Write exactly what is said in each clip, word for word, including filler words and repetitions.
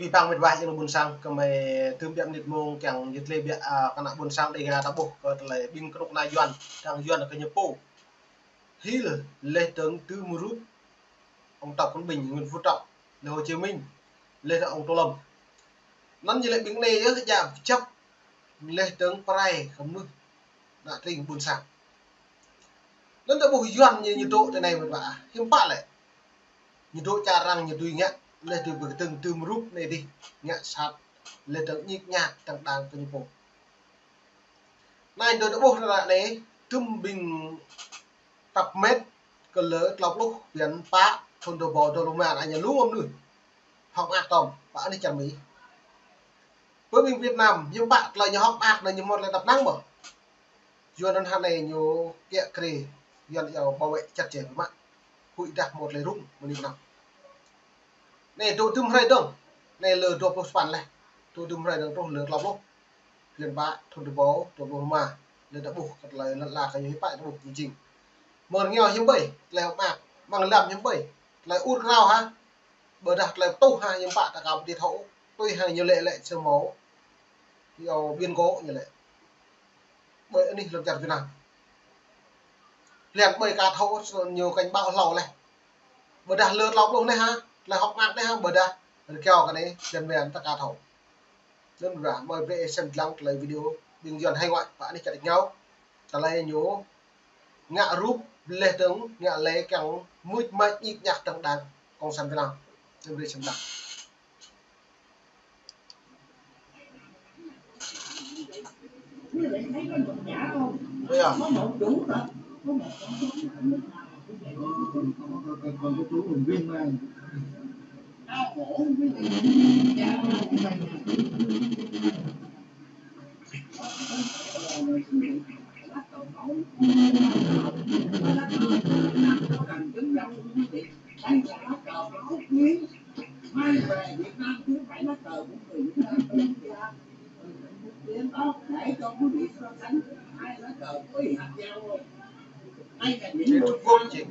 Ƀing mĕt wa yang ƀôn sang, kơmơi tơm biă mơnit mông kiăng yơh tơlơi biă, a, kơ ană ƀôn sang Đêga ta ƀuh kơ tơlơi ƀing kơnuk kơna Yuan, dang Yuan kơ ñu pô. Hil lĕ tơng tơm rup ông Tập Cận Bình, Nguyễn Phú Trọng, lĕ Hồ Chí Minh, lĕ tơng ông Tô Lâm. Anŭn ñu lĕ ƀing anai yơh djă pơčăp lĕ tơng pơrai kơ mơnuih ană tring ƀôn sang. Anŭn ta ƀuh Yuan ñu, ñu dŏ tơ anai mĕt wa. Hiư̆m pă lĕ. Ñu dŏ čar arăng ñu tui ngă, lĕ tui pơkơdơ̆ng tơm rup anai dih, ngă sat, lĕ tơng ñik ñak tơng đang kơ ñu pô. Anai dŏ ta ƀuh ră anai, tơm ƀing tăp mĕt kơ lơ klâo pluh blan pă thun dua rơbâo dua pluh rơma anai ñu lu mơnuih hơ̆k mơak tơm, pă anih čar Mi. Pơ ƀing Việt Nam, hiư̆m pă tơlơi ñu hơ̆k mơak anŭn ñu mơ̆t lĕ tăp năng mơ̆. Yuan anŭn hă anai ñu kiă kriê, Yuan iâu bảo vệ chặt chẽ biă mă. Huĭ dah mơ̆t lĕ rŭng mơnit anŭn. Anai dŏ tơm hrơi dơ̆ng. Anai lơ dua pluh sapăn leh. Dŏ tơm hrơi dơ̆ng truh lơ klâo pluh blan pă thun dua rơbâo dua pluh rơma. Lĕ ta ƀuh kơ tơlơi lŏn ala kơ ñu hiư̆m pă ta ƀuh jing jing. Mơ̆n rơngiao hiư̆m ƀơi, tơlơi hơ̆k mơak, mơ̆ng lăm hiư̆m ƀơi. Tơlơi ur krao hă. Ƀôdah tơlơi pơtuh hă, hiư̆m pă ta ka ƀu thâo. Tui hă ñu lĕ lĕ sơmâo. Iâu biên gỗ ñu lĕ. Ƀơi anih lŏn čar Việt Nam. Blan ƀơi ka thâo ñu cảnh báo hlâo leh. Ƀôdah lơ klâo pluh anai hă, tơlơi hơ̆k mơak anai hă, ƀôdah rơkiao kơ anai, blan blan ta ka thâo. Anŭn ră, mơi brơi sem lăng tơlơi video, ƀing Yuan hải ngoại, pă anih čar đĭ ngao. Tơlơi ñu ngă rup lĕ tơng, ngă lĕ kiăng mưč mač ñik ñak tơng đang Cộng sản Việt Nam. Anŭn brơi sem lăng. Ơ, ơ. Trung Quốc chứ.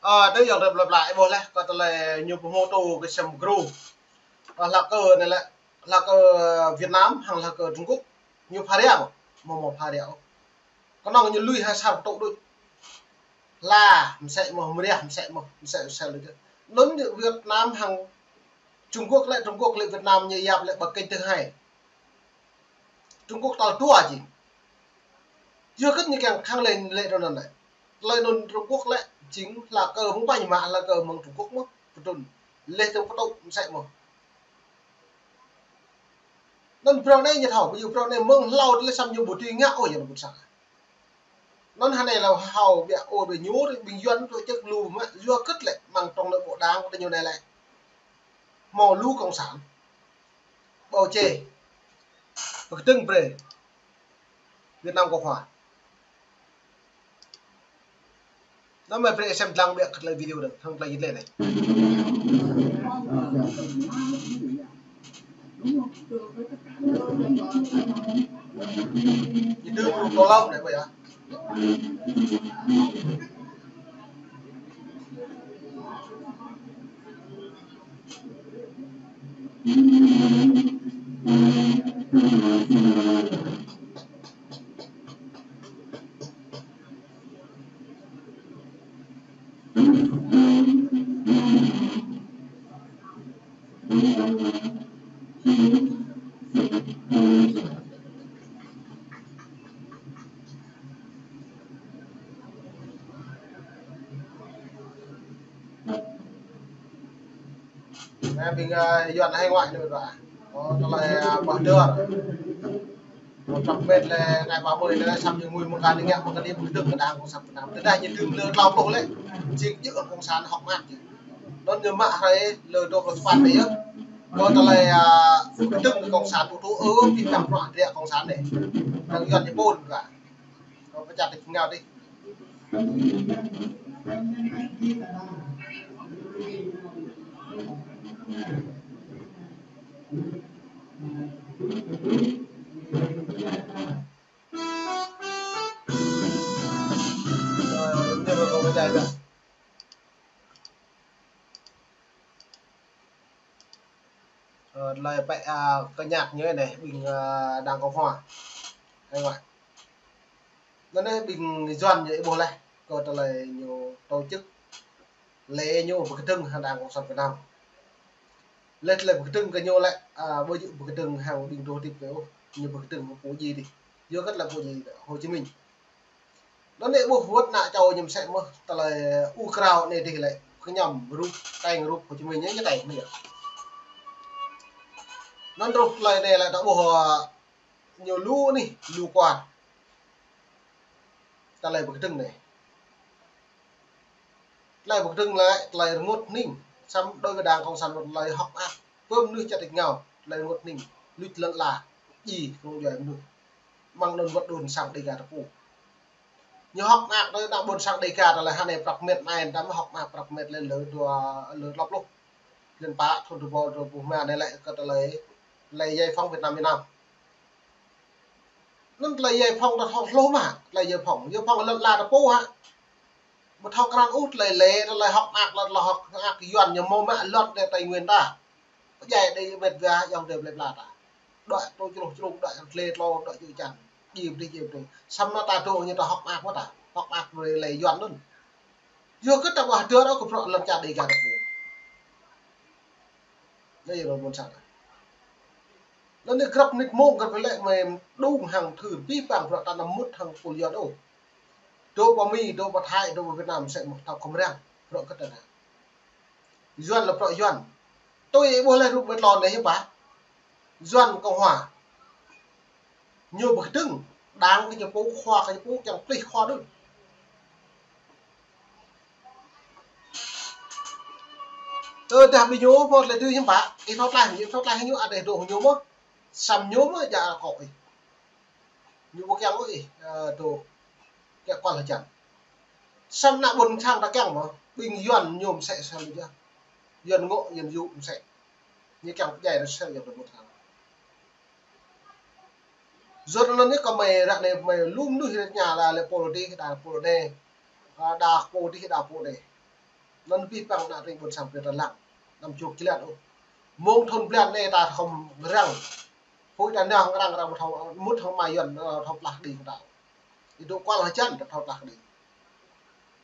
Ơ, tơ yua tơlơi pla pla, ih ƀuh leh, kơ tơlơi ñu pơhmutu kơ sem gru. Ơ, hla kơ anai lĕ, hla kơ Việt Nam, hăng hla kơ Trung Quốc, ñu pha ria ƀô̆, mơ̆ mơ̆ pha ria ôh. Kơnơ̆ng ñu lui hăng sa tŏ đôč. Hla, mơsĕ mơ̆, mơriah, mơsĕ mơ̆, mơsĕ, mơsĕ lui. Anŭn ñu Việt Nam hăng Trung Quốc lĕ, Trung Quốc lĕ Việt Nam ñu yap lĕ ƀă kênh thứ hai. Trung Quốc tal dua jing. Yua kơ ñu kiăng khăng lĕ, lĕ anŭn anai. Tơlơi anŭn Trung Quốc lĕ jing hla kơ mơ̆ng ƀañ mă hla kơ mơ̆ng Trung Quốc mơ̆, pơtrŭn. Lĕ tơng pơtŭ mơsĕ mơ̆. Anŭn phrâo anai ñu thâo, ƀu djơ̆ phrâo anai mơ̆ng hlâo tơlơi săm ñu ƀu tui ngă ôh yua anŭn ƀu sa. Anŭn hơnai lĕ hâo biă ôh biă ñu, ƀing Yuan tŭ čĕk lu mă, yua kơ lĕ mơ̆ng trong nội bộ đảng kơ ñu anai lĕ. Hmâo lu cộng sản. Bảo chế. Pơkơdơ̆ng brơi. Việt Nam Cộng Hòa. Anŭn mơi brơi sem lăng biă kơ tơlơi video dơ̆ng, hăng tơlơi jit lĕ anai. Jit lĕ tơlơi anai ƀơi yơh. Anai ƀing, ơ, Yuan hải ngoại anai ƀă. Ơ, tơlơi, ơ, ƀah dơr. Một trăm mét lĕ ngày ba mươi lĕ săm ñu ngui mơ̆ng ka ñu ngă mơ̆ng ka ñu ƀu tơ̆ng kơ đảng cộng sản Việt Nam. Tơdah ñu tơ̆ng lơ klâo pluh lĕ. Jing jơ̆ cộng sản hơ̆k mơak jing. Anŭn ñu mă hrơi lơ dua pluh sapăn anai yơh. Kơ tơlơi, a, kơdơ̆ng kơ cộng sản tŭ tŭ ơ, pih păng prăk drek cộng sản anai. Tăng yuan ñu pun kơ. Kơ pơčah tơlơi ngă dih. Rồi, tiếp tục với bài. Ơ, tơlơi pĕ, a, kơ ñăk ñu anai, ƀing, a, Đảng Cộng Hòa. Hay ngoại. Anŭn anai ƀing Yuan ñu ih ƀuh laih, kơ tơlơi ñu tổ chức lĕ ñu pơkơdơ̆ng hăng Đảng Cộng sản Việt Nam. Lĕ tơlơi pơkơdơ̆ng kơ ñu lĕ, a, ƀu djơ̆ pơkơdơ̆ng hăng ƀing dŏ hơdip kơ ôh, ñu pơkơdơ̆ng hăng pô djai dih. Yua kơ tơlơi pô djai Hồ Chí Minh. Anŭn anai ƀuh wơ̆t ană čô ñu mơsĕ mơ̆n tơlơi ur krao anai dih lĕ, kơñăm rup, taing rup Hồ Chí Minh ñu taing mơ̆n yơh. Anŭn rup tơlơi anai lĕ ta ƀuh, a, ñu lu anih, lu kual. Tơlơi pơkơdơ̆ng anai. Tơlơi pơkơdơ̆ng lĕ, tơlơi rơngot hning. Samơ̆ đối với Đảng Cộng sản tơlơi hơ̆k mơak. Pơm mơnuih čăt ih ngao, tơlơi rơngot hning. Luč lŏn ala, djai kơnung djuai mơnuih. Mơ̆ng anŭn wơ̆t đun sang Dega ta pô. Ñu hơ̆k mơak đơi ană ƀôn sang Dega ta lĕ hơnai prăk met anai, ta mơ̆ hơ̆k mơak prăk met lĕ lơ dua, lơ klâo pluh. Lĕ pă thun dua rơbâo dua pluh rơma anai lĕ kơ tơlơi, tơlơi giải phóng Việt Nam, Việt Nam. Anŭn tơlơi giải phóng ta thâo hluh mơ̆, tơlơi giải phóng, giải phóng lŏn ala ta pô hă. Ƀu thâo krăn ôh tơlơi lĕ, tơlơi hơ̆k mơak, tơlơi hơ̆k mơak Yuan ñu hmâo mă lŏn đơi Tây Nguyên ta. Pơdjai đơi met wa ayŏng adơi plơi pla ta. Đuaĭ tơlơi čruh črung, đuaĭ tơlơi tlô, đuaĭ čư̆ čan. Djai pơdih, djai pơdih. Samơ̆ ta dŏ ñu ta hơ̆k mơak mơ̆ ta. Hơ̆k mơak brơi lĕ Yuan anŭn. Yua kơ ta ƀu hơdơr ôh kơ bruă lŏn čar Dega ta pô. Anai yơh ƀôn sang. Anŭn anai grăp mơnit mông grăp lĕ mơ̆ đung hăng thưr pih păng bruă ta anăm mŭt hăng pul Yuan ôh. Dŏ pơ Mi, dŏ pơ Thái, dŏ pơ Việt Nam mơsĕ mơ̆ thâo khŏm răng bruă kơ ta anai. Yuan lĕ bruă Yuan. Tui ih ƀuh laih rup ƀơi tlôn anai hiư̆m pă. Yuan Cộng Hòa. Ñu pơkơdơ̆ng, Đảng kơ ñu pô, Khua kơ ñu pô, kiăng plih Khua đôč. Tơdah ƀing ñu pô tơlơi tui hiư̆m pă, ih thâo tlaih, ih thâo tlaih ñu, adih dŏ ñu mơ̆, samơ̆ ñu mơ̆ djă akŏ ih. Ñu ƀu kiăng ôh ih, ơ, dŏ kiăng kual hơjăn. Samơ̆ ană ƀôn sang ta kiăng mơ̆, ƀing Yuan ñu mơsĕ sel yơh. Yuan ngŏ, Yuan yŭ mơsĕ. Ñu kiăng pơdjai ta sel yơh ƀôn sang. Yua anŭn anai kơ mơi ră anai mơi lu mơnuih ră anai lĕ, lĕ pô dih, đa pô anai. A, đa pô dih, đa pô anai. Anŭn pih păng ană tring ƀôn sang brơi ta lăng. Anăm čŏk jơlan ôh. Mơ̆ng thun blan anai ta khŏm răng. Pô ta nao răng răng mŭt hăng, mŭt hăng mă Yuan, ơ, thâo plah kơđi kơ ta. Ih dŏ kual hơjăn ta thâo plah kơđi.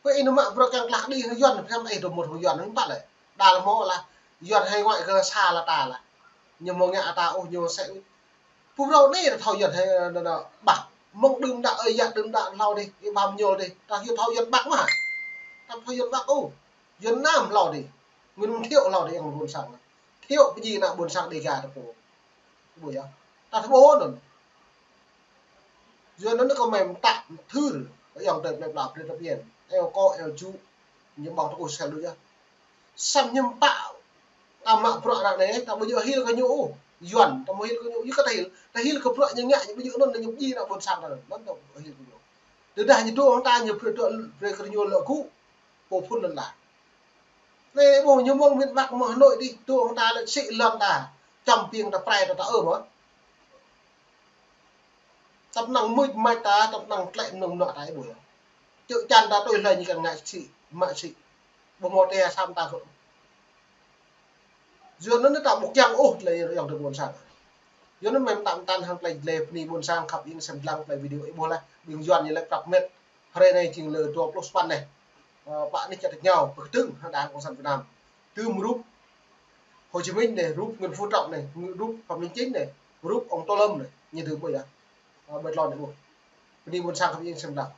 Pơ ih nao mă bruă kiăng plah kơđi hăng Yuan, phiăn ih dŏ mŭt hăng Yuan, hiư̆m pă lĕ. Đa lĕ hmâo lah, Yuan hải ngoại kơ sa lah ta lah. Ñu hmâo ngă ta ôh, ñu mơsĕ ôh. Pô phrâo anai ta thâo Yuan hai, ơ, nơ, nơ, ƀăk. Mơ̆ng đưm đă, ơi yă đưm đă hlâo dih, ih ƀam ñôl dih. Ta hiu thâo Yuan ƀăk mơ̆. Ta thâo Yuan ƀăk ôh. Yuan Nam hlâo dih. Nguyễn Thiệu hlâo dih, yang ƀôn sang. Thiệu pơjing ană ƀôn sang Dega ta pô. Ƀu yơh. Ta thâo ƀuh anŭn. Yua anŭn kơ mơi mơtă mơthưr, kơ ayŏng adơi plơi pla brơi ta phiăn. Eo kŏ, eo čŭ, ñu ƀơ̆ng tơkuh sel đôč yơh. Samơ̆ hiư̆m pă, ta mă bruă arăng anai, ta ƀu djơ̆ hil kơ ñu ôh. Yuan, ta ƀu hil kơ ñu, yua kơ ta hil, ta hil kơ bruă ñu ngă, ñu ƀu djơ̆ anŭn, ñu pơjing ană ƀôn sang ta, anŭn ta ƀu hil kơ ñu. Tơdah ñu dŏ hăng ta, ñu brơi dŏ, brơi kơ ñu lŏ gŭ, pô phŭn lŏn ala. Anai ƀuh ñu mơ̆ng miền Bắc mơ̆ng Hà Nội dih, dŏ hăng ta lĕ sĭ lŏn ta, čăm ƀing ta prai ta, ta ơ mơ̆. Tơpă năng mưč mač ta, tơpă năng tlĕ mơnơ̆ng mơnuă ta ih ƀuh yơh. Čư̆ čan ta tui hlơi ñu kiăng ngă sĭ, mă sĭ. Ƀu hmâo tơlơi sam ta kơ. Yua anŭn ta ƀu kiăng ôh tơlơi ayŏng adơi ƀôn sang. Yua anŭn mơi mơtă mơtăn hăng tơlơi dleh bơni ƀôn sang khăp ing sem lăng tơlơi video ih ƀuh laih. Ƀing Yuan ñu lĕ prăp met. Hrơi anai jing lơ dua pluh sapăn anai. Ơ, pă anih čăt rơngiao, pơkơdơ̆ng hăng Đảng Cộng sản Việt Nam. Tơm rup Hồ Chí Minh anai, rup Nguyễn Phú Trọng anai, rup Phạm Minh Chính anai, rup ông Tô Lâm anai, ñu tơm ƀuh yơh. Ơ, ƀơi tlôn anai ƀuh. Bơni ƀôn sang khăp ing sem lăng.